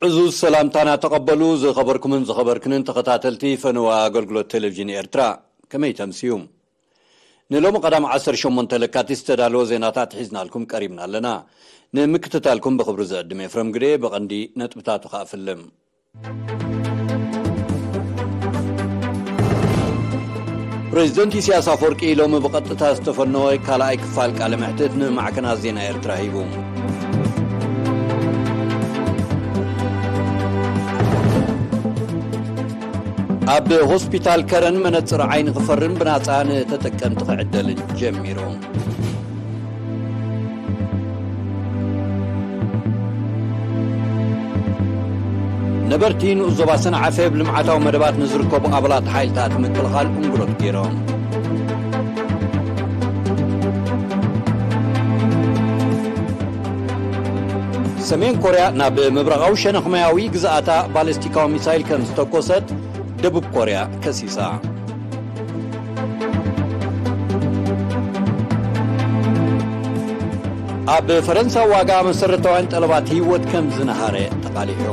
ዕዙዝ ሰላምታና ተቐበሉ። ዝኸበርኩምን ዝኸበርክንን ተኸታተልቲ ፈነወ ኣገልግሎት ቴሌቪዥን ኤርትራ፣ ከመይ ተምስዩ? ንሎሚ ቀዳም ዓሰርተ ሸሞንተ ለካቲት ዝተዳለወ ዜናታት ሒዝናልኩም ቀሪብና ኣለና። ንምክትታልኩም ብኽብሪ ዘዕድም ኤፍረም ግደ። ብቐንዲ ነጥብታቱ ከኣ ፍልም። ፕሬዚደንት ኢሳያስ ኣፈወርቂ ሎሚ ብቐጥታ ዝተፈነወ ካልኣይ ክፋል ቃለ መሕትት ንማዕከናት ዜና ኤርትራ ሂቡ። ኣብ ሆስፒታል ከረን መነጽር ዓይኒ ክፈርም ብናጻ ንተጠቀምቲ ክዕደል ጀሚሩ። ነበርቲ ንኡስ ዞባ ሰንዓፈ ኣብ ልምዓታዊ መደባት ንዝርከቡ ኣባላት ሓይልታት ምክልኻል እንግሎት ገይሮም። ሰሜን ኮርያ ናብ ምብራቓዊ ሸነኽማያዊ ግዝኣታ ባለስቲካዊ ሚሳይል ከም ዝተኮሰት ደቡብ ኮርያ ከሲሳ። ኣብ ፈረንሳ ዋጋ መሰረታውያን ጠለባት ህይወት ከም ዝነሃረ ተቓሊሑ።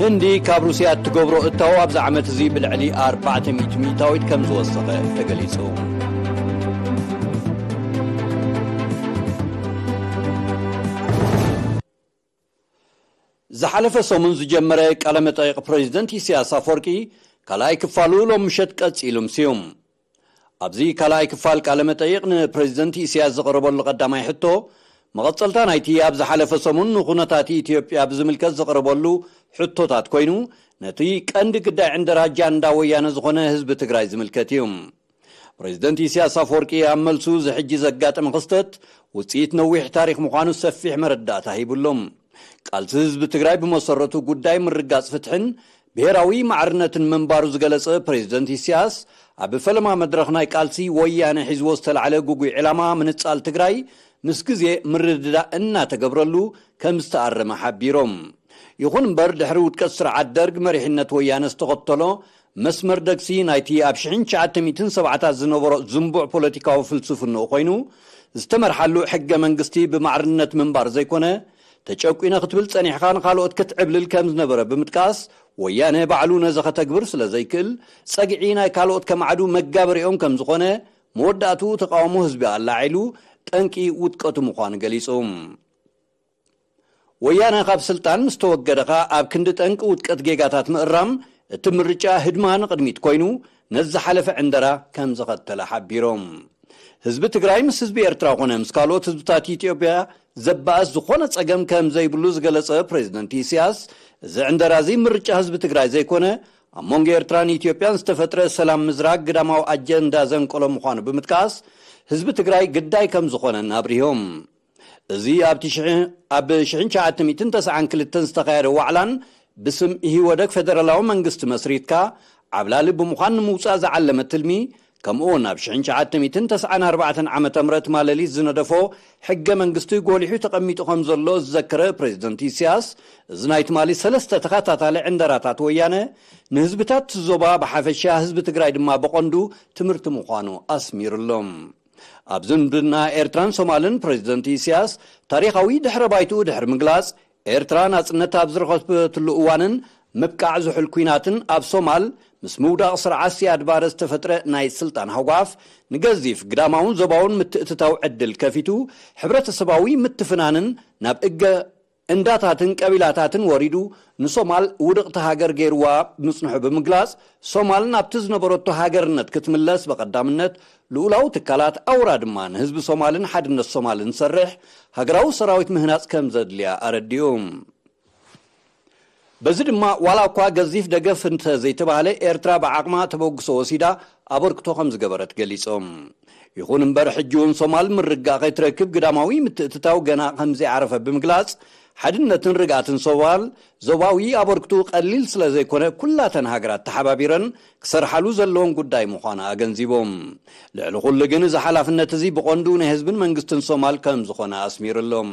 ህንዲ ካብ ሩስያ እትገብሮ እታው ኣብዚ ዓመት እዚ ብልዕሊ ኣርባዕተ ሚእቲ ሚእታዊት ከም ዝወሰኸ ተገሊጹ። ዝሓለፈ ሰሙን ዝጀመረ ቃለ መጠይቕ ፕሬዚደንት ኢሳያስ ኣፈወርቂ ካልኣይ ክፋሉ ሎም ምሸት ቀጺሉ ምስዩ። ኣብዚ ካልኣይ ክፋል ቃለ መጠይቕ ንፕሬዚደንት ኢሳያስ ዝቐረበሉ ቀዳማይ ሕቶ፣ መቐጸልታ ናይቲ ኣብ ዝሓለፈ ሰሙን ንኹነታት ኢትዮጵያ ብዝምልከት ዝቐረበሉ ሕቶታት ኮይኑ፣ ነቲ ቀንዲ ግዳይ ዕንደራ ኣጃንዳ ወያነ ዝኾነ ህዝቢ ትግራይ ዝምልከት እዩ። ፕሬዚደንት ኢሳያስ ኣፈወርቂ ኣብ መልሱ፣ እዚ ሕጂ ዘጋጠመ ክስተት ውጽኢት ነዊሕ ታሪኽ ምዃኑ ሰፊሕ መረዳእታ ሂቡሎም። ቃልሲ ህዝቢ ትግራይ ብመሰረቱ ጉዳይ ምርጋጽ ፍትሕን ብሔራዊ ማዕርነትን ምንባሩ ዝገለጸ ፕሬዚደንት ኢሳያስ፣ ኣብ ፈለማ መድረኽ ናይ ቃልሲ ወያነ ሒዝዎ ዝተላዕለ ጉጉይ ዕላማ ምንጻል ትግራይ ምስ ግዜ ምርድዳእ እናተገብረሉ ከም ዝተኣረመ ሓቢሮም። ይኹን እምበር፣ ድሕሪ ውድቀት ስርዓት ደርግ፣ መሪሕነት ወያነ ዝተኸተሎ መስመር ደግሲ ናይቲ ኣብ ሽሕን ትሽዓተ ሚእትን ሰብዓታት ዝነበሮ ዝንቡዕ ፖለቲካዊ ፍልስፍንኡ ኮይኑ፣ ዝተመርሓሉ ሕገ መንግስቲ ብማዕርነት ምንባር ዘይኮነ፣ ተጨቁነ ክትብል ጸኒሕኻ ንኻልኦት ክትዕብልል ከም ዝነበረ ብምጥቃስ፣ ወያነ ባዕሉ ነዚ ከተግብር ስለ ዘይክእል፣ ጸግዒ ናይ ካልኦት ከማዕዱ መጋበሪኦም ከም ዝኾነ፣ መወዳእትኡ ተቃውሞ ህዝቢ ኣላዒሉ ጠንቂ ውድቀቱ ምዃኑ ገሊጹ። ወያነ ካብ ስልጣን ምስ ተወገደ ኸኣ ኣብ ክንዲ ጠንቂ ውድቀት ጌጋታት ምእራም፣ እቲ ምርጫ ህድማ ንቕድሚት ኮይኑ፣ ነዚ ዝሓለፈ ዕንደራ ከም ዝኸተለ ሓቢሮም። ህዝቢ ትግራይ ምስ ህዝቢ ኤርትራ ኮነ ምስ ካልኦት ህዝብታት ኢትዮጵያ ዘባእስ ዝኾነ ጸገም ከም ዘይብሉ ዝገለጸ ፕሬዚደንት ኢሳያስ፣ እዚ ዕንደራ እዚ ምርጫ ህዝቢ ትግራይ ዘይኮነ፣ ኣብ መንጎ ኤርትራን ኢትዮጵያን ዝተፈጥረ ሰላም ምዝራግ ግዳማዊ ኣጀንዳ ዘንቀሎ ምዃኑ ብምጥቃስ፣ ህዝቢ ትግራይ ግዳይ ከም ዝኾነን ኣብሪሆም። እዚ ኣብቲ ሽሕ-፣ ኣብ ሽሕን ትሽዓተ ሚእትን ተስዓን ክልተን ዝተኻየደ ዋዕላን ብስም ኢህወደግ ፌደራላዊ መንግስቲ መስሪትካ ዓብላሊ ብምዃን ንምውጻእ ዝዓለመ ትልሚ፣ ከምኡውን ኣብ ሽሕን ትሽዓተ ሚእትን ተስዓን ኣርባዕተን ዓመተ ምህረት ማለሊት ዝነደፎ ሕገ መንግስቲ ጎሊሑ ተቐሚጡ ከም ዘሎ ዝዘከረ ፕሬዚደንት ኢሳያስ፣ እዚ ናይ ትማሊ ሰለስተ ተኸታታሊ ዕንደራታት ወያነ ንህዝብታት ዞባ ብሓፈሻ ህዝቢ ትግራይ ድማ ብቐንዱ ትምህርቲ ምዃኑ ኣስሚሩሎም። ኣብ ዝምድና ኤርትራን ሶማልን ፕሬዚደንት ኢሳያስ ታሪኻዊ ድሕረ ባይትኡ ድሕሪ ምግላጽ፣ ኤርትራ ናጽነት ኣብ ዝረኸበትሉ እዋንን ምብቃዕ ዝሑል ኲናትን ኣብ ሶማል ምስ ምውዳቕ ስርዓት ሲያድ ባረ ዝተፈጥረ ናይ ስልጣን ሃጓፍ ንገዚፍ ግዳማውን ዞባውን ምትእትታው ዕድል ከፊቱ፣ ሕብረተሰባዊ ምትፍናንን ናብ እገ እንዳታትን ቀቢላታትን ወሪዱ ንሶማል ውድቕቲ ሃገር ገይርዋ ምጽንሑ ብምግላጽ፣ ሶማል ናብቲ ዝነበረቶ ሃገርነት ክትምለስ ብቐዳምነት ልኡላዊ ትካላት ኣውራ ድማ ንህዝቢ ሶማልን ሓድነት ሶማልን ዝሰርሕ ሃገራዊ ሰራዊት ምህናጽ ከም ዘድልያ ኣረዲኡ። በዚ ድማ ዋላ እኳ ገዚፍ ደገፍ እንተ ዘይተባህለ፣ ኤርትራ ብዓቕማ ተበግሶ ወሲዳ ኣበርክቶ ከም ዝገበረት ገሊጾም። ይኹን እምበር፣ ሕጂ እውን ሶማል ምርግጋእ ከይትረክብ ግዳማዊ ምትእትታው ገና ከም ዘይዓረፈ ብምግላጽ፣ ሓድነትን ርግኣትን ሶማል ዞባዊ ኣበርክቱ ቀሊል ስለ ዘይኮነ፣ ኩላተን ሃገራት ተሓባቢረን ክሰርሓሉ ዘለዎን ጉዳይ ምዃኑ ኣገንዚቦም። ልዕሊ ኩሉ ግን፣ እዚ ሓላፍነት እዚ ብቐንዱ ናይ ህዝብን መንግስትን ሶማል ከም ዝኾነ ኣስሚሩሎም።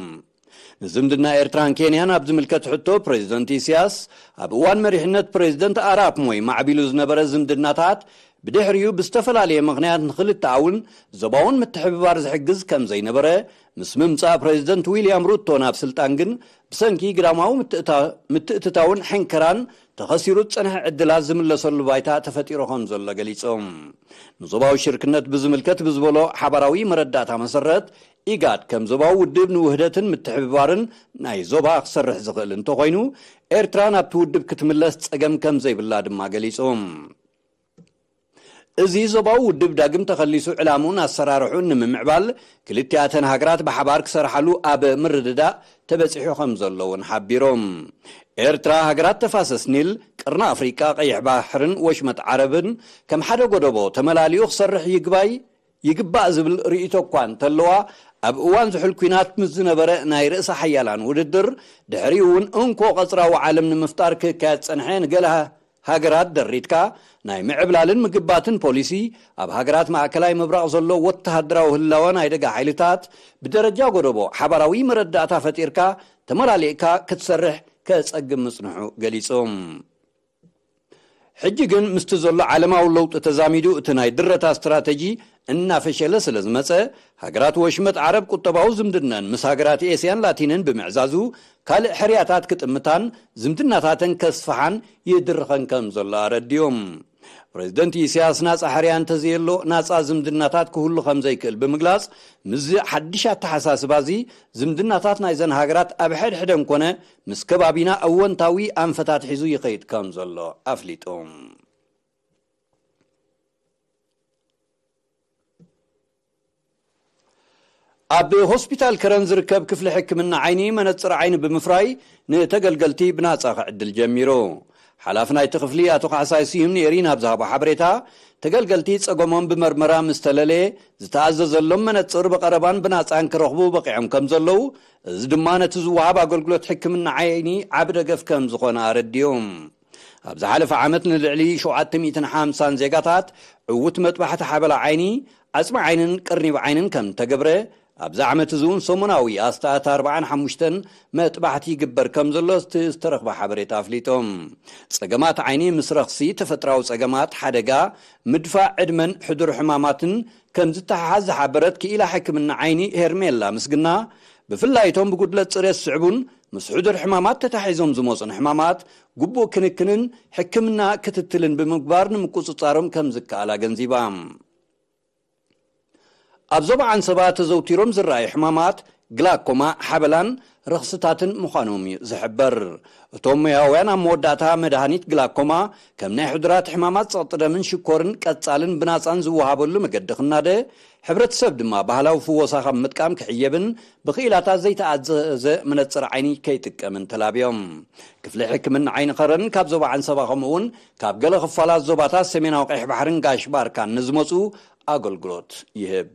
ንዝምድና ኤርትራን ኬንያን ኣብ ዝምልከት ሕቶ፣ ፕሬዚደንት ኢሳያስ፣ ኣብ እዋን መሪሕነት ፕሬዚደንት ኣራፕ ሞይ ማዕቢሉ ዝነበረ ዝምድናታት ብድሕሪኡ ብዝተፈላለየ ምኽንያት ንኽልተኣውን ዞባውን ምትሕብባር ዝሕግዝ ከም ዘይነበረ፣ ምስ ምምጻእ ፕሬዚደንት ዊልያም ሩቶ ናብ ስልጣን ግን ብሰንኪ ግዳማዊ ምትእታ-፣ ምትእትታውን ሕንከራን ተኸሲሩ ዝጸንሐ ዕድላት ዝምለሰሉ ባይታ ተፈጢሩ ከም ዘሎ ገሊጾም። ንዞባዊ ሽርክነት ብዝምልከት ብዝበሎ ሓባራዊ መረዳእታ መሰረት፣ ኢጋድ ከም ዞባዊ ውድብ ንውህደትን ምትሕብባርን ናይ ዞባ ክሰርሕ ዝኽእል እንተኾይኑ፣ ኤርትራ ናብቲ ውድብ ክትምለስ ጸገም ከም ዘይብላ ድማ ገሊጾም። እዚ ዞባዊ ውድብ ዳግም ተኸሊሱ ዕላምኡን ኣሰራርሑን ንምምዕባል ክልቲኣተን ሃገራት ብሓባር ክሰርሓሉ ኣብ ምርድዳእ ተበጺሑ ከም ዘሎ እውን ሓቢሮም። ኤርትራ ሃገራት ተፋሰስ ኒል፣ ቅርኒ ኣፍሪቃ፣ ቀይሕ ባሕርን ወሽመጥ ዓረብን ከም ሓደ ጎደቦ ተመላሊኡ ክሰርሕ ይግባይ ይግባእ ዝብል ርእይቶ እኳ እንተለዋ፣ ኣብ እዋን ዝሑል ኲናት ምስ ዝነበረ ናይ ርእሰ ሓያላን ውድድር፣ ድሕሪኡ እውን እንኮ ቀጽራዊ ዓለም ንምፍጣር ክካየድ ጸንሐ፣ ንገለ ሃ-፣ ሃገራት ደሪትካ ናይ ምዕብላልን ምግባትን ፖሊሲ፣ ኣብ ሃገራት ማእከላይ ምብራቕ ዘሎ ወተሃደራዊ ህላወ ናይ ደጋ ሓይልታት ብደረጃ ጎደቦ ሓባራዊ መረዳእታ ፈጢርካ ተመላሊእካ ክትሰርሕ ከጸግም ምጽንሑ ገሊጹ። ሕጂ ግን ምስቲ ዘሎ ዓለማዊ ለውጢ ተዛሚዱ እቲ ናይ ድረታ ስትራተጂ እናፈሸለ ስለ ዝመጸ፣ ሃገራት ወሽመጥ ዓረብ ቁጠባዊ ዝምድነን ምስ ሃገራት ኤስያን ላቲንን ብምዕዛዙ፣ ካልእ ሕርያታት ክጥምታን ዝምድናታተን ከስፍሓን ይድርኸን ከም ዘሎ ኣረዲዮም። ፕሬዚደንት ኢሳያስ ናጻ ሕርያ እንተዘየሎ ናጻ ዝምድናታት ክህሉ ከም ዘይክእል ብምግላጽ፣ ምስዚ ሓድሽ ኣተሓሳስባ እዚ ዝምድናታት ናይዘን ሃገራት ኣብ ሕድሕደን ኮነ ምስ ከባቢና እወንታዊ ኣንፈታት ሒዙ ይኸይድ ከም ዘሎ ኣፍሊጡ። ኣብ ሆስፒታል ከረን ዝርከብ ክፍሊ ሕክምና ዓይኒ መነጽር ዓይኒ ብምፍራይ ንተገልገልቲ ብናጻ ክዕድል ጀሚሩ። ሓላፊ ናይቲ ክፍሊ ኣቶ ካሕሳይ ስዩም ንኤሪና ኣብ ዝሃቦ ሓበሬታ፣ ተገልገልቲ ጸገሞም ብመርመራ ምስ ተለለየ፣ ዝተኣዘዘሎም መነጽር ብቐረባን ብናጻን ክረኽቡ በቂዖም ከም ዘለዉ፣ እዚ ድማ ነቲ ዝወሃብ ኣገልግሎት ሕክምና ዓይኒ ዓቢ ደገፍ ከም ዝኾነ ኣረዲኦም። ኣብ ዝሓለፈ ዓመት ንልዕሊ ሸውዓተ ሚእትን ሓምሳን ዜጋታት ዕዉት መጥባሕቲ ሓበላ ዓይኒ፣ ዓጽሚ ዓይንን ቅርኒብ ዓይንን ከም ተገብረ፣ ኣብዚ ዓመት እዚ እውን ሰሙናዊ ኣስተኣታ ኣርባዓን ሓሙሽተን መጥባሕቲ ይግበር ከም ዘሎ እቲ ዝተረኽበ ሓበሬታ ኣፍሊጦም። ጸገማት ዓይኒ ምስ ረኽሲ፣ ተፈጥራዊ ጸገማት፣ ሓደጋ፣ ምድፋእ ዕድመን ሕዱር ሕማማትን ከም ዝተሓሓዝ ዝሓበረት ክኢላ ሕክምና ዓይኒ ሄርሜላ ምስግና፣ ብፍላይ እቶም ብጉድለት ጽሬት ዝስዕቡን ምስ ሕዱር ሕማማት ተታሒዞም ዝመጹን ሕማማት ግቡእ ክንክንን ሕክምና ክትትልን ብምግባር ንምቁጽጻሮም ከም ዝከኣል ኣገንዚባ። ኣብ ዞባ ዓንሰባ ተዘውቲሮም ዝረኣዩ ሕማማት ግላኮማ፣ ሓበላን ረኽስታትን ምዃኖም እዩ ዝሕበር። እቶም ሞያውያን ኣብ መወዳእታ መድሃኒት ግላኮማ ከም ናይ ሕዱራት ሕማማት ጸቕጢ ደምን ሽኮርን ቀጻልን ብናጻን ዝወሃበሉ መገዲ ክናደ፣ ሕብረተሰብ ድማ ባህላዊ ፍወሳ ካብ ምጥቃም ክሕየብን ብክኢላታት ዘይተኣዘዘ መነጽር ዓይኒ ከይጥቀምን ተላብዮም። ክፍሊ ሕክምና ዓይኒ ከረን ካብ ዞባ ዓንሰባ ከምኡ እውን ካብ ገለ ክፋላት ዞባታት ሰሜናዊ ቀይሕ ባሕርን ጋሽ ባርካን ንዝመጹ ኣገልግሎት ይህብ።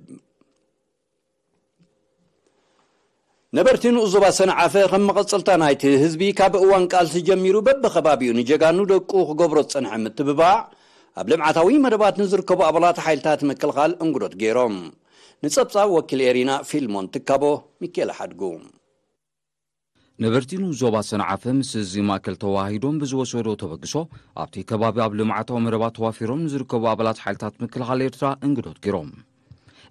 ነበርቲ ንኡስ ዞባ ሰንዓፈ ከም መቐጸልታ ናይቲ ህዝቢ ካብ እዋን ቃልሲ ጀሚሩ በብኸባቢኡ ንጀጋኑ ደቁ ክገብሮ ዝጸንሐ ምትብባዕ ኣብ ልምዓታዊ መደባት ንዝርከቡ ኣባላት ሓይልታት ምክልኻል እንግዶት ገይሮም። ንጸብጻብ ወኪል ኤሪና ፊልሞን ትካቦ፣ ሚካኤል ሓድጉ። ነበርቲ ንኡስ ዞባ ሰንዓፈ ምስ እዚ ማእከል ተዋሂዶም ብዝወሰዶ ተበግሶ፣ ኣብቲ ከባቢ ኣብ ልምዓታዊ መደባት ተዋፊሮም ንዝርከቡ ኣባላት ሓይልታት ምክልኻል ኤርትራ እንግዶት ገይሮም።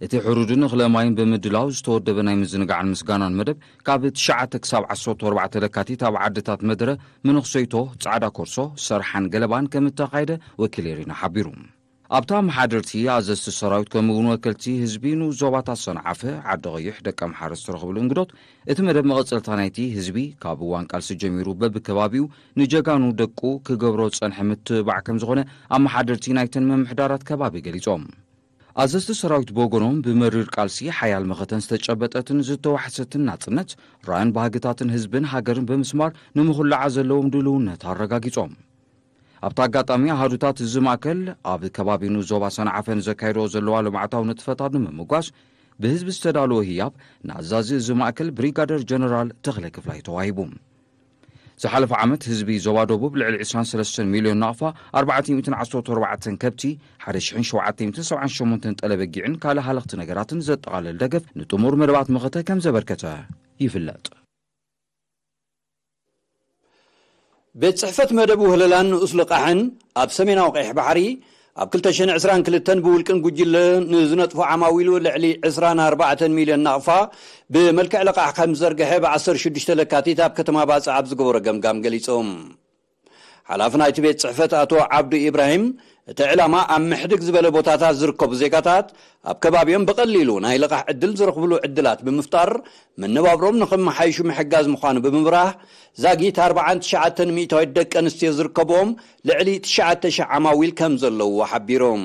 እቲ ሕሩድን እኽለ ማይን ብምድላው ዝተወደበ ናይ ምዝንጋዕን ምስጋናን መደብ ካብ ትሽዓተ ክሳብ ዓሰርተ ኣርባዕተ ለካቲት ኣብ ዓድታት መደረ፣ ምንኽሰይቶ፣ ጻዕዳ ኮርሶ፣ ሰርሓን ገለባን ከም እተኻየደ ወኪል ኤሪና ሓቢሩ። ኣብታ ኣመሓደርቲ፣ ኣዘዝቲ ሰራዊት ከምኡ እውን ወከልቲ ህዝቢ ንኡስ ዞባታት ሰንዓፈ፣ ዓዲ ቐይሕ፣ ደቀምሓረ ዝተረኽብሉ እንግዶት፣ እቲ መደብ መቐጸልታ ናይቲ ህዝቢ ካብ እዋን ቃልሲ ጀሚሩ በብከባቢኡ ንጀጋኑ ደቁ ክገብሮ ዝጸንሐ ምትብባዕ ከም ዝኾነ ኣመሓደርቲ ናይተን ምምሕዳራት ከባቢ ገሊጾም። ኣዘዝቲ ሰራዊት ብወገኖም ብመሪር ቃልሲ ሓያል መኸተን ዝተጨበጠትን ዝተዋሕሰትን ናጽነት፣ ራእን ባህግታትን ህዝብን ሃገርን ብምስማር ንምኹላዓ ዘለዎም ድልውነት ኣረጋጊጾም። ኣብቲ ኣጋጣሚ ኣሃዱታት እዚ ማእከል ኣብ ከባቢ ንኡስ ዞባ ሰንዓፈ ንዘካየዶ ዘለዋ ልምዓታዊ ንጥፈታት ንምምጓስ ብህዝቢ ዝተዳለወ ህያብ ንኣዛዚ እዚ ማእከል ብሪጋደር ጀነራል ተኽለ ክፍላይ ተዋሂቡ። ዝሓለፈ ዓመት ህዝቢ ዞባ ደቡብ ልዕሊ ዕስራን ሰለስተን ሚልዮን ናቕፋ፣ ኣርባዕተ ሚእትን ዓሰርተ ኣርባዕተን ከብቲ፣ ሓደ ሽሕን ሸውዓተ ሚእትን ሰብዓን ሸሞንተን ጠለ በጊዕን ካልእ ሃለኽቲ ነገራትን ዘጠቓለል ደገፍ ንጥሙር መደባት መኸተ ከም ዘበርከተ ይፍለጥ። ቤት ጽሕፈት መደብ ውህለላን ንኡስ ልቓሕን ኣብ ሰሜናዊ ቀይሕ ባሕሪ ኣብ ክልተ ሽሕን ዕስራን ክልተን ብውልቅን ጉጅለ ንዝነጥፉ ዓማዊሉ ልዕሊ ዕስራን ኣርባዕተን ሚልዮን ናቕፋ ብመልክዕ ልቓሕ ከም ዝዘርግሐ ብ ዓሰርተ ሽዱሽተ ለካቲት ኣብ ከተማ ባጽዕ ኣብ ዝገበሮ ገምጋም ገሊጾም። ሓላፊ ናይቲ ቤት ጽሕፈት ኣቶ ዓብዱ ኢብራሂም፣ እቲ ዕላማ ኣብ ምሕድግ ዝበለ ቦታታት ዝርከቡ ዜጋታት ኣብ ከባቢኦም ብቐሊሉ ናይ ልቓሕ ዕድል ዝረኽብሉ ዕድላት ብምፍጣር መነባብሮም ንኽመሓይሹ ምሕጋዝ ምዃኑ ብምብራህ፣ ዛጊት ኣርባዓን ትሽዓተን ሚእታዊት ደቂ ኣንስትዮ ዝርከብዎም ልዕሊ ትሽዓተ ሽሕ ዓማዊል ከም ዘለዉ ሓቢሮም።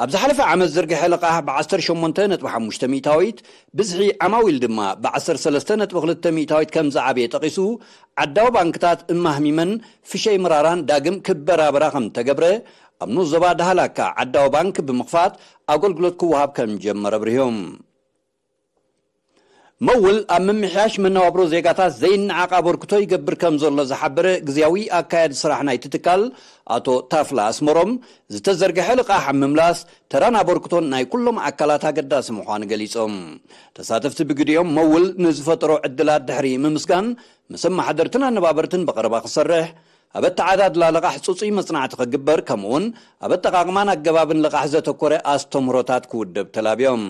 ኣብ ዝሓለፈ ዓመት ዝርግሐ ልቓሕ ብ ዓሰርተ ሸሞንተ ነጥቢ ሓሙሽተ ሚእታዊት፣ ብዝሒ ዓማዊል ድማ ብ ዓሰርተ ሰለስተ ነጥቢ ክልተ ሚእታዊት ከም ዝዓበየ ጠቒሱ፣ ዓዳዊ ባንክታት እማህሚመን ፍሸይ ምራራን ዳግም ክበራበራ ከም ተገብረ፣ ኣብ ንኡስ ዞባ ዳህላካ ዓዳዊ ባንክ ብምኽፋት ኣገልግሎት ክወሃብ ከም ጀመረ ኣብሪሆም። መውል ኣብ ምምሕያሽ መነባብሮ ዜጋታት ዘይነዓቕ ኣበርክቶ ይገብር ከም ዘሎ ዝሓበረ ግዝያዊ ኣካያዲ ስራሕ ናይቲ ትካል ኣቶ ታፍላ ኣስመሮም፣ ዝተዘርግሐ ልቓሕ ኣብ ምምላስ ተራን ኣበርክቶን ናይ ኩሎም ኣካላት ኣገዳሲ ምዃኑ ገሊጾም። ተሳተፍቲ ብግዲኦም መውል ንዝፈጠሮ ዕድላት ድሕሪ ምምስጋን፣ ምስ ኣመሓደርትን ኣነባበርትን ብቐረባ ክሰርሕ፣ ኣብ ኣተዓዳድላ ልቓሕ ጽጹይ መጽናዕቲ ክግበር፣ ከምኡውን ኣብ ኣጠቓቕማን ኣገባብን ልቓሕ ዘተኮረ ኣስተምህሮታት ክውደብ ተላብዮም።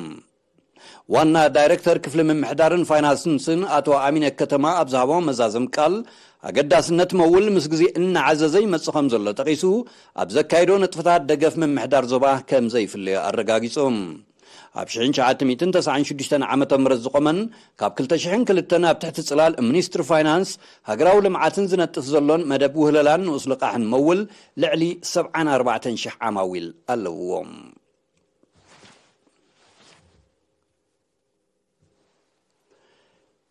ዋና ዳይሬክተር ክፍሊ ምምሕዳርን ፋይናንስን ኣቶ ኣሚነ ከተማ ኣብ ዝሃቦ መዛዘም ቃል፣ ኣገዳስነት መውል ምስ ግዜ እናዓዘዘ ይመጽእ ከም ዘሎ ጠቒሱ፣ ኣብ ዘካየዶ ንጥፈታት ደገፍ ምምሕዳር ዞባ ከም ዘይፍለዮ ኣረጋጊጹ። ኣብ ሽሕን ትሽዓተ ሚእትን ተስዓን ሽዱሽተን ዓመተ ምህረት ዝቖመን ካብ ክልተ ሽሕን ክልተን ኣብ ትሕቲ ጽላል ሚኒስትሪ ፋይናንስ ሃገራዊ ልምዓትን ዝነጥፍ ዘሎን መደብ ውህለላን ንኡስ ልቓሕን መውል ልዕሊ ሰብዓን ኣርባዕተን ሽሕ ዓማዊል ኣለውዎ።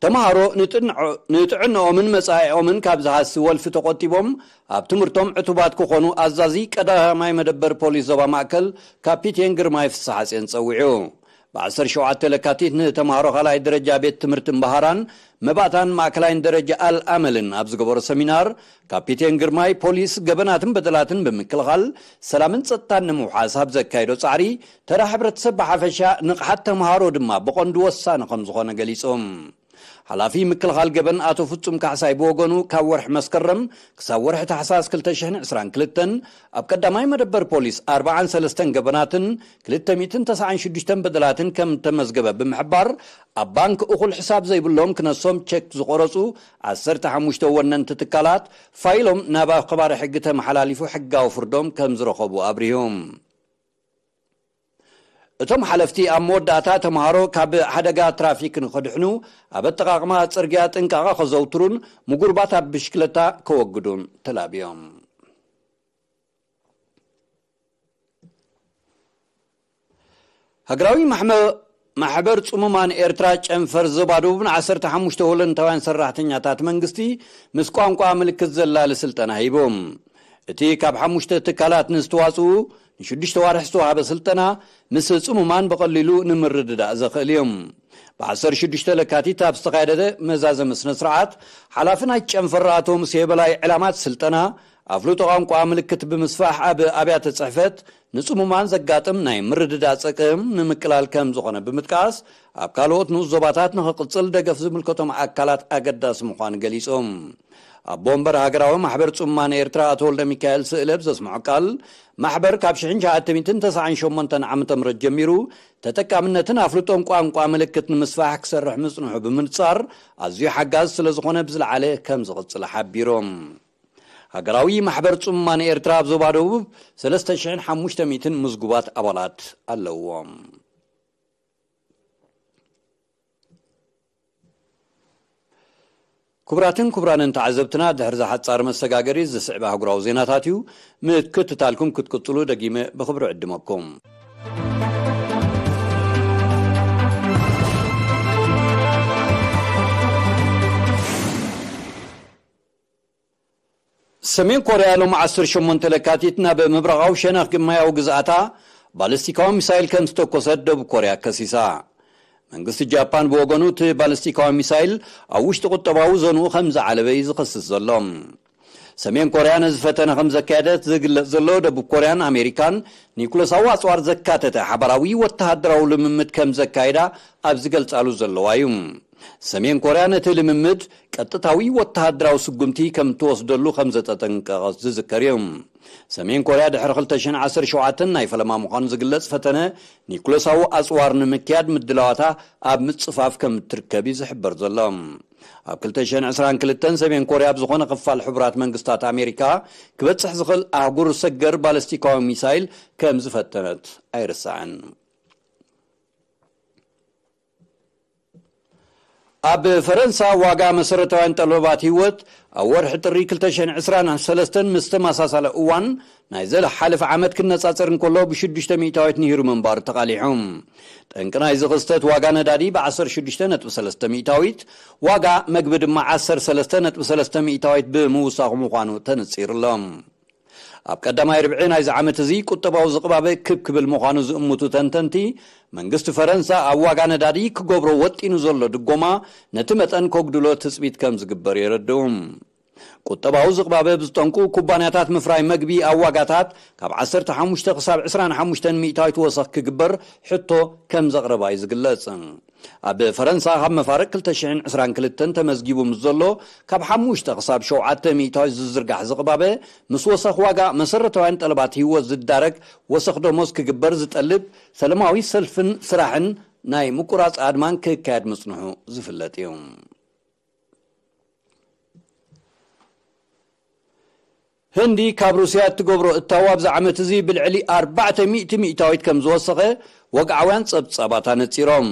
ተምሃሮ ንጥንዖ-፣ ንጥዕንኦምን መጻኢኦምን ካብ ዝሃሲ ወልፊ ተቖጢቦም ኣብ ትምህርቶም ዕቱባት ክኾኑ ኣዛዚ ቀዳማይ መደበር ፖሊስ ዞባ ማእከል ካፒቴን ግርማይ ፍስሓጽዮን ጸዊዑ። ብ ዓሰርተ ሸውዓተ ለካቲት ንተምሃሮ ካልኣይ ደረጃ ቤት ትምህርቲ እምበሃራን መባእታን ማእከላይን ደረጃ ኣልኣመልን ኣብ ዝገበሮ ሰሚናር፣ ካፒቴን ግርማይ ፖሊስ ገበናትን በደላትን ብምክልኻል ሰላምን ጸጥታን ንምውሓስ ኣብ ዘካየዶ ጻዕሪ፣ ተራ ሕብረተሰብ ብሓፈሻ፣ ንቕሓት ተምሃሮ ድማ ብቐንዱ ወሳኒ ከም ዝኾነ ገሊጾም። ሓላፊ ምክልኻል ገበን ኣቶ ፍጹም ካሕሳይ ብወገኑ፣ ካብ ወርሒ መስከረም ክሳብ ወርሒ ታሕሳስ ክልተ ሽሕን ዕስራን ክልተን ኣብ ቀዳማይ መደበር ፖሊስ ኣርባዓን ሰለስተን ገበናትን ክልተ ሚእትን ተስዓን ሽዱሽተን በደላትን ከም ተመዝገበ ብምሕባር፣ ኣብ ባንክ እኹል ሕሳብ ዘይብሎም ክነሶም ቸክ ዝቖረጹ ዓሰርተ ሓሙሽተ ወነንቲ ትካላት ፋይሎም ናብ ኣኽባሪ ሕጊ ተመሓላሊፉ ሕጋዊ ፍርዶም ከም ዝረኸቡ ኣብሪሁ። እቶም ሓለፍቲ ኣብ መወዳእታ ተምሃሮ ካብ ሓደጋ ትራፊክ ንኸድሕኑ፣ ኣብ ኣጠቓቕማ ጽርግያ ጥንቃቐ ከዘውትሩን ምጉርባት ኣብ ብሽክለታ ከወግዱን ተላብዮም። ሃገራዊ ማሕመ-፣ ማሕበር ጽሙማን ኤርትራ ጨንፈር ዞባ ደቡብ ን ዓሰርተ ሓሙሽተ ወለንታውያን ሰራሕተኛታት መንግስቲ ምስ ቋንቋ ምልክት ዘላሊ ስልጠና ሂቡ። እቲ ካብ ሓሙሽተ ትካላት ንዝተዋጽኡ ንሽዱሽተ ዋርሕ ዝተዋህበ ስልጠና፣ ምስ ጽሙማን ብቐሊሉ ንምርድዳእ ዘኽእል እዩ። ብ ዓሰርተ ሽዱሽተ ለካቲት ኣብ ዝተኻየደ መዛዘሚ ስነ ስርዓት፣ ሓላፊ ናይ ጨንፈር ኣቶ ሙሴ በላይ፣ ዕላማት ስልጠና ኣፍልጦ ቋንቋ ምልክት ብምስፋሕ፣ ኣብ ኣብያተ ጽሕፈት ንጽሙማን ዘጋጥም ናይ ምርድዳእ ጸገም ንምቅላል ከም ዝኾነ ብምጥቃስ፣ ኣብ ካልኦት ንኡስ ዞባታት ንኽቕጽል ደገፍ ዝምልከቶም ኣካላት ኣገዳሲ ምዃኑ ገሊጾም። ኣቦ ወንበር ሃገራዊ ማሕበር ጽሙማን ኤርትራ ኣቶ ወልደ ሚካኤል ስእለ ብዘስምዖ ቃል፣ ማሕበር ካብ ሽሕን ትሽዓተ ሚእትን ተስዓን ሸሞንተን ዓመተ ምህረት ጀሚሩ ተጠቃምነትን ኣፍልጦን ቋንቋ ምልክት ንምስፋሕ ክሰርሕ ምጽንሑ ብምንጻር፣ ኣዝዩ ሓጋዚ ስለ ዝኾነ ብዝለዓለ ከም ዝቕጽል ሓቢሮም። ሃገራዊ ማሕበር ጽሙማን ኤርትራ ኣብ ዞባ ደቡብ ሰለስተ ሽሕን ሓሙሽተ ሚእትን ምዝጉባት ኣባላት ኣለዎም። ክቡራትን ክቡራንን ተዓዘብትና፣ ድሕሪ ዝሓጻር መሰጋገሪ ዝስዕብ ኣህጉራዊ ዜናታት እዩ። ምክትታልኩም ክትቅጽሉ ደጊመ ብኽብሪ ዕድመኩም። ሰሜን ኮርያ ሎም ዓሰርተ ሸሞንተ ለካቲት ናብ ምብራቓዊ ሸነኽ ግማያዊ ግዝኣታ ባሊስቲካዊ ሚሳይል ከም ዝተኮሰት ደቡብ ኮርያ ከሲሳ። መንግስቲ ጃፓን ብወገኑ፣ እቲ ባሊስቲካዊ ሚሳይል ኣብ ውሽጢ ቁጠባዊ ዞንኡ ከም ዝዓለበ እዩ ዝኸስስ ዘሎ። ሰሜን ኮርያ ነዚ ፈተነ ከም ዘካየደት ዝግለጽ ዘሎ፣ ደቡብ ኮርያን ኣሜሪካን ኒኩለሳዊ ኣጽዋር ዘካተተ ሓባራዊ ወተሃደራዊ ልምምድ ከም ዘካየዳ ኣብ ዝገልጻሉ ዘለዋ እዩ። ሰሜን ኮርያ ነቲ ልምምድ ቀጥታዊ ወተሃደራዊ ስጉምቲ ከም ትወስደሉ ከም ዘተጠንቀቐት ዝዝከር እዩ። ሰሜን ኮርያ ድሕሪ ክልተ ሽሕን ዓሰርተ ሸውዓተን ናይ ፈለማ ምዃኑ ዝግለጽ ፈተነ ኒኩለሳዊ ኣጽዋር ንምክያድ ምድላዋታ ኣብ ምጽፋፍ ከም እትርከብ እዩ ዝሕበር ዘሎ። ኣብ ክልተ ሽሕን ዕስራን ክልተን ሰሜን ኮርያ ኣብ ዝኾነ ክፋል ሕቡራት መንግስታት ኣሜሪካ ክበጽሕ ዝኽእል ኣህጉር ሰገር ባለስቲካዊ ሚሳይል ከም ዝፈተነት ኣይርሳዕን። ኣብ ፈረንሳ ዋጋ መሰረታውያን ጠለባት ህይወት ኣብ ወርሒ ጥሪ ክልተ ሽሕን ዕስራን ሰለስተን ምስ ተመሳሳለ እዋን ናይ ዝሓለፈ ዓመት ክነጻጸር እንከሎ ብ ሽዱሽተ ሚእታዊት ንሂሩ ምንባሩ ተቓሊሑ። ጠንቂ ናይዚ ክስተት ዋጋ ነዳዲ ብ ዓሰርተ ሽዱሽተ ነጥቢ ሰለስተ ሚእታዊት፣ ዋጋ መግቢ ድማ ዓሰርተ ሰለስተ ነጥቢ ሰለስተ ሚእታዊት ብምውሳኹ ምዃኑ ተነጺሩ ኣሎ። ኣብ ቀዳማይ ርብዒ ናይዚ ዓመት እዚ ቁጠባዊ ዝቕባበ ክብ ክብል ምዃኑ ዝእምቱ ተንተንቲ፣ መንግስቲ ፈረንሳ ኣብ ዋጋ ነዳዲ ክገብሮ ወጢኑ ዘሎ ድጎማ ነቲ መጠን ከጉድሎ ትጽቢት ከም ዝግበር የረድኡ። ቁጠባዊ ዝቕባበ ብዝጠንቁ ኩባንያታት ምፍራይ መግቢ ኣብ ዋጋታት ካብ ዓሰርተ ሓሙሽተ ክሳብ ዕስራን ሓሙሽተን ሚእታዊት ወሰኽ ክግበር ሕቶ ከም ዘቕረባ እዩ ዝግለጽ። ኣብ ፈረንሳ ካብ መፋርቕ ክልተ ሽሕን ዕስራን ክልተን ተመዝጊቡ ምስ ዘሎ ካብ ሓሙሽተ ክሳብ ሸውዓተ ሚእታዊት ዝዝርጋሕ ዝቕባበ ምስ ወሰኽ ዋጋ መሰረታውያን ጠለባት ህይወት ዝዳረግ ወሰኽ ደሞዝ ክግበር ዝጠልብ ሰለማዊ ሰልፍን ስራሕን ናይ ምቁራጽ ኣድማን ክካየድ ምጽንሑ ዝፍለጥ እዩ። ህንዲ ካብ ሩስያ እትገብሮ እታው ኣብዚ ዓመት እዚ ብልዕሊ ኣርባዕተ ሚእቲ ሚእታዊት ከም ዝወሰኸ ወግዓውያን ጸብጻባት ኣነጺሮም።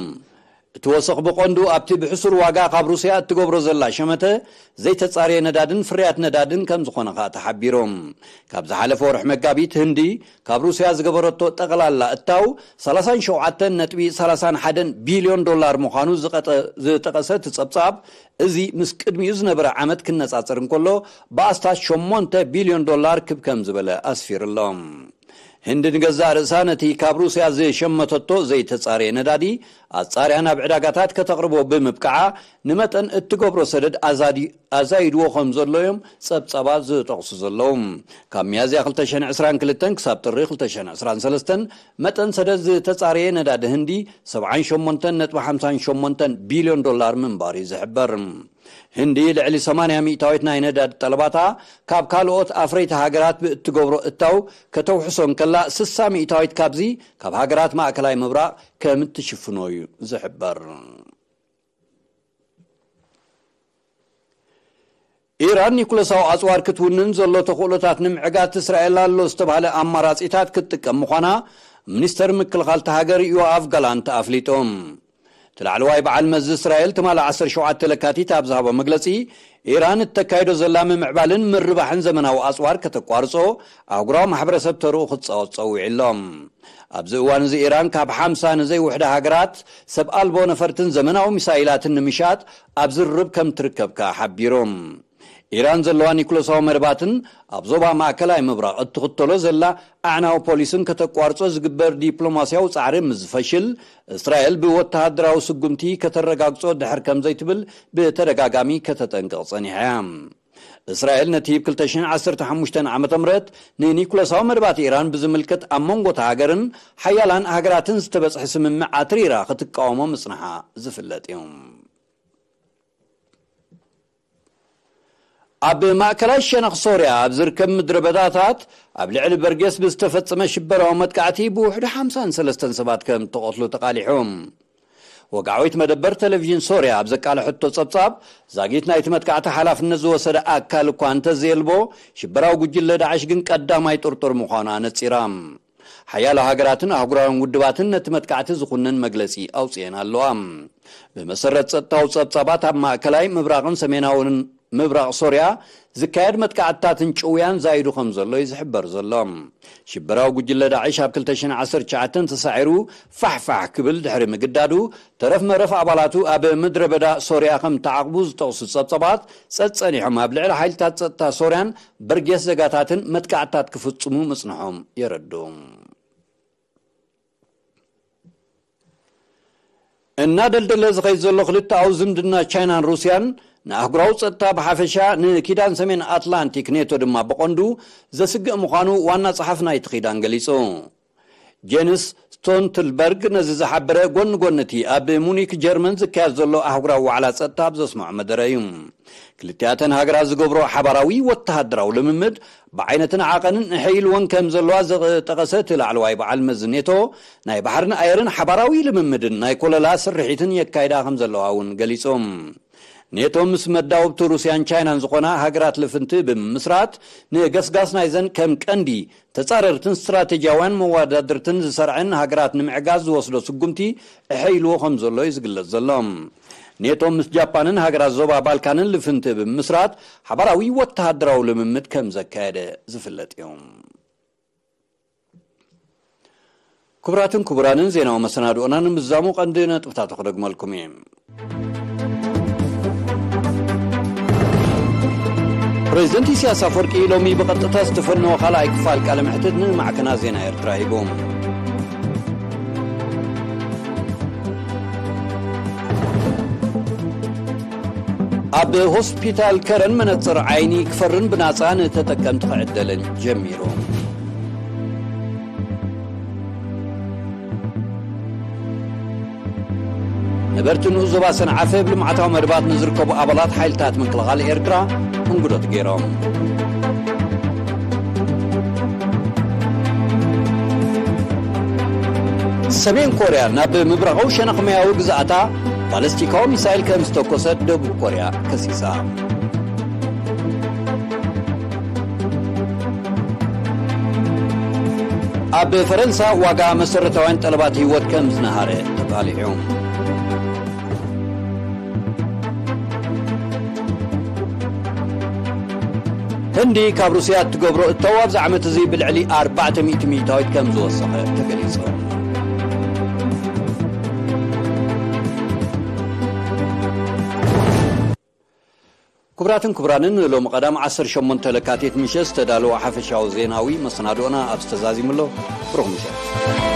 እቲ ወሰኽ ብቐንዱ ኣብቲ ብሕሱር ዋጋ ካብ ሩስያ እትገብሮ ዘላ ሸመተ ዘይተጻረየ ነዳድን ፍርያት ነዳድን ከም ዝኾነ ከኣ ተሓቢሩ። ካብ ዝሓለፈ ወርሒ መጋቢት ህንዲ ካብ ሩስያ ዝገበረቶ ጠቕላላ እታው ሰላሳን ሸውዓተን ነጥቢ ሰላሳን ሓደን ቢልዮን ዶላር ምዃኑ ዝቐጠ-፣ ዝጠቐሰ እቲ ጸብጻብ፣ እዚ ምስ ቅድሚኡ ዝነበረ ዓመት ክነጻጸር እንከሎ ብኣስታት ሸሞንተ ቢልዮን ዶላር ክብ ከም ዝበለ ኣስፊሩ ኣሎ። ህንዲ ንገዛእ ርእሳ ነቲ ካብ ሩስያ ዝሸመተቶ ዘይተጻረየ ነዳዲ ኣጻርያ ናብ ዕዳጋታት ከተቕርቦ ብምብቃዓ ንመጠን እትገብሮ ሰደድ ኣዛዲ-፣ ኣዛይድዎ ከም ዘሎ እዮም ጸብጻባት ዝጠቕሱ ዘለዉ። ካብ ሚያዝያ ክልተ ሽሕን ዕስራን ክልተን ክሳብ ጥሪ ክልተ ሽሕን ዕስራን ሰለስተን መጠን ሰደድ ዝተጻረየ ነዳዲ ህንዲ ሰብዓን ሸሞንተን ነጥቢ ሓምሳን ሸሞንተን ቢልዮን ዶላር ምንባሩ እዩ ዝሕበር። ህንዲ ልዕሊ ሰማንያ ሚእታዊት ናይ ነዳዲ ጠለባታ ካብ ካልኦት ኣፍረይቲ ሃገራት ብእትገብሮ እታው ከተውሕሶ እንከላ፣ ስሳ ሚእታዊት ካብዚ ካብ ሃገራት ማእከላይ ምብራቕ ከም እትሽፍኖ እዩ ዝሕበር። ኢራን ኒኩለሳዊ ኣጽዋር ክትውንን ዘሎ ተኽእሎታት ንምዕጋት እስራኤል ኣሎ ዝተባህለ ኣማራጺታት ክትጥቀም ምዃና ሚኒስተር ምክልኻል እታ ሃገር ዮኣቭ ጋላንት ኣፍሊጡ። እቲ ላዕለዋይ በዓል መዚ እስራኤል ትማሊ ዓሰርተ ሸውዓተ ለካቲት ኣብ ዝሃቦ መግለጺ፣ ኢራን እተካይዶ ዘላ ምምዕባልን ምርባሕን ዘመናዊ ኣጽዋር ከተቋርጾ ኣህጉራዊ ማሕበረሰብ ተርኡ ክትጻወት ጸዊዑ ኣሎ። ኣብዚ እዋን እዚ ኢራን ካብ ሓምሳ ንዘይውሕዳ ሃገራት ሰብ ኣልቦ ነፈርትን ዘመናዊ ሚሳይላትን ንምሻጥ ኣብ ዝርርብ ከም ትርከብ ከኣ ሓቢሩ። ኢራን ዘለዋ ኒኩለሳዊ መደባትን ኣብ ዞባ ማእከላይ ምብራቕ እትኽተሎ ዘላ ኣዕናዊ ፖሊስን ከተቋርጾ ዝግበር ዲፕሎማስያዊ ጻዕሪ ምስ ዝፈሽል፣ እስራኤል ብወተሃደራዊ ስጉምቲ ከተረጋግጾ ድሕር ከም ዘይትብል ብተደጋጋሚ ከተጠንቅቕ ጸኒሓ እያ። እስራኤል ነቲ ብ ክልተ ሽሕን ዓሰርተ ሓሙሽተን ዓመተ ምህረት ንኒኩለሳዊ መደባት ኢራን ብዝምልከት ኣብ መንጎ እታ ሃገርን ሓያላን ሃገራትን ዝተበጽሐ ስምምዕ ኣትሪራ ክትቃወሞ ምጽንሓ ዝፍለጥ እዩ። ኣብ ማእከላይ ሸነኽ ሶርያ ኣብ ዝርከብ ምድረ በዳታት ኣብ ልዕሊ በርጌስ ብዝተፈጸመ ሽበራዊ መጥቃዕቲ ብውሕዱ ሓምሳን ሰለስተን ሰባት ከም እተቐትሉ ተቓሊሑ። ወግዓዊት መደበር ቴሌቪዥን ሶርያ ኣብ ዘቃለሐቶ ጸብጻብ፣ ዛጊት ናይቲ መጥቃዕቲ ሓላፍነት ዝወሰደ ኣካል እኳ እንተዘየልቦ፣ ሽበራዊ ጉጅለ ዳዕሽ ግን ቀዳማይ ጥርጡር ምዃኑ ኣነጺራ። ሓያሎ ሃገራትን ኣህጉራውያን ውድባትን ነቲ መጥቃዕቲ ዝኹንን መግለጺ ኣውጽኤን ኣለዋ። ብመሰረት ጸጥታዊ ጸብጻባት፣ ኣብ ማእከላይ ምብራቕን ሰሜናውን ምብራቕ ሶርያ ዝካየድ መጥቃዕትታትን ጭውያን ዛይዱ ከም ዘሎ እዩ ዝሕበር ዘሎ። ሽበራዊ ጉጅለ ዳዕሽ ኣብ ክልተ ሽሕን ዓሰርተ ትሽዓተን ተሳዒሩ ፋሕፋሕ ክብል ድሕሪ ምግዳዱ፣ ተረፍ መረፍ ኣባላቱ ኣብ ምድረ በዳ ሶርያ ከም ተዓቕቡ ዝጠቕሱ ጸብጻባት፣ ጸጸኒሖም ኣብ ልዕሊ ሓይልታት ጸጥታ ሶርያን በርጌስ ዘጋታትን መጥቃዕትታት ክፍጽሙ ምጽንሖም የረድኡ። እናደልደለ ዝኸይድ ዘሎ ክልተኣዊ ዝምድና ቻይናን ሩስያን ንኣህጉራዊ ጸጥታ ብሓፈሻ፣ ንኪዳን ሰሜን ኣትላንቲክ ኔቶ ድማ ብቐንዱ ዘስግእ ምዃኑ ዋና ጸሓፊ ናይቲ ኪዳን ገሊጹ። ጄንስ ስቶልተንበርግ ነዚ ዝሓበረ ጎኒ ጎኒ እቲ ኣብ ሙኒክ ጀርመን ዝካየድ ዘሎ ኣህጉራዊ ዋዕላ ጸጥታ ኣብ ዘስምዖ መደረ እዩ። ክልቲኣተን ሃገራት ዝገብሮ ሓባራዊ ወተሃደራዊ ልምምድ ብዓይነትን ዓቐንን እሐይልወን ከም ዘለዋ ዝጠቐሰ እቲ ላዕለዋይ በዓል መዚ ኔቶ፣ ናይ ባሕርን ኣየርን ሓባራዊ ልምምድን ናይ ኮለላ ስርሒትን የካይዳ ከም ዘለዋ እውን ገሊጹ። ኔቶ ምስ መዳውብቲ ሩስያን ቻይናን ዝኾና ሃገራት ልፍንቲ ብምምስራት፣ ንገስጋስ ናይዘን ከም ቀንዲ ተጻረርትን ስትራቴጂያውያን መወዳድርትን ዝሰርዐን ሃገራት ንምዕጋዝ ዝወስዶ ስጉምቲ እሐይልዎ ከም ዘሎ እዩ ዝግለጽ ዘሎ። ኔቶ ምስ ጃፓንን ሃገራት ዞባ ባልካንን ልፍንቲ ብምምስራት ሓባራዊ ወተሃደራዊ ልምምድ ከም ዘካየደ ዝፍለጥ እዩ። ክቡራትን ክቡራንን፣ ዜናዊ መሰናድኦና ንምዛሙ ቀንዲ ነጥብታቱ ክደግመልኩም እየ። ፕሬዚደንት ኢሳያስ ኣፈወርቂ ሎሚ ብቐጥታ ዝተፈነወ ካልኣይ ክፋል ቃለ መሕትት ንማዕከናት ዜና ኤርትራ ሂቡ። ኣብ ሆስፒታል ከረን መነጽር ዓይኒ ክፈርን ብናጻ ንተጠቀምቲ ክዕደልን ጀሚሩ። ነበርቲ ንኡስ ዞባ ሰንዓፈ ኣብ ልምዓታዊ መደባት ንዝርከቡ ኣባላት ሓይልታት ምክልኻል ኤርትራ እንግዶት ገይሮም። ሰሜን ኮርያ ናብ ምብራቓዊ ሸነኽ ማያዊ ግዝኣታ ባለስቲካዊ ሚሳይል ከም ዝተኮሰት ደቡብ ኮርያ ከሲሳ። ኣብ ፈረንሳ ዋጋ መሰረታውያን ጠለባት ህይወት ከም ዝነሃረ ተቓሊዑ። ህንዲ ካብ ሩስያ እትገብሮ እተው ኣብዚ ዓመት እዚ ብልዕሊ ኣርባዕተ ሚእቲ ሚእታዊት ከም ዝወሰኸ ተገሊጹ። ክቡራትን ክቡራንን፣ ሎሚ ቀዳም ዓሰርተ ሸሞንተ ለካቲት ምሸት ዝተዳለወ ሓፈሻዊ ዜናዊ መሰናድኦና ኣብ ዝተዛዚሙ ኣሎ። ብሩኽ ምሸት።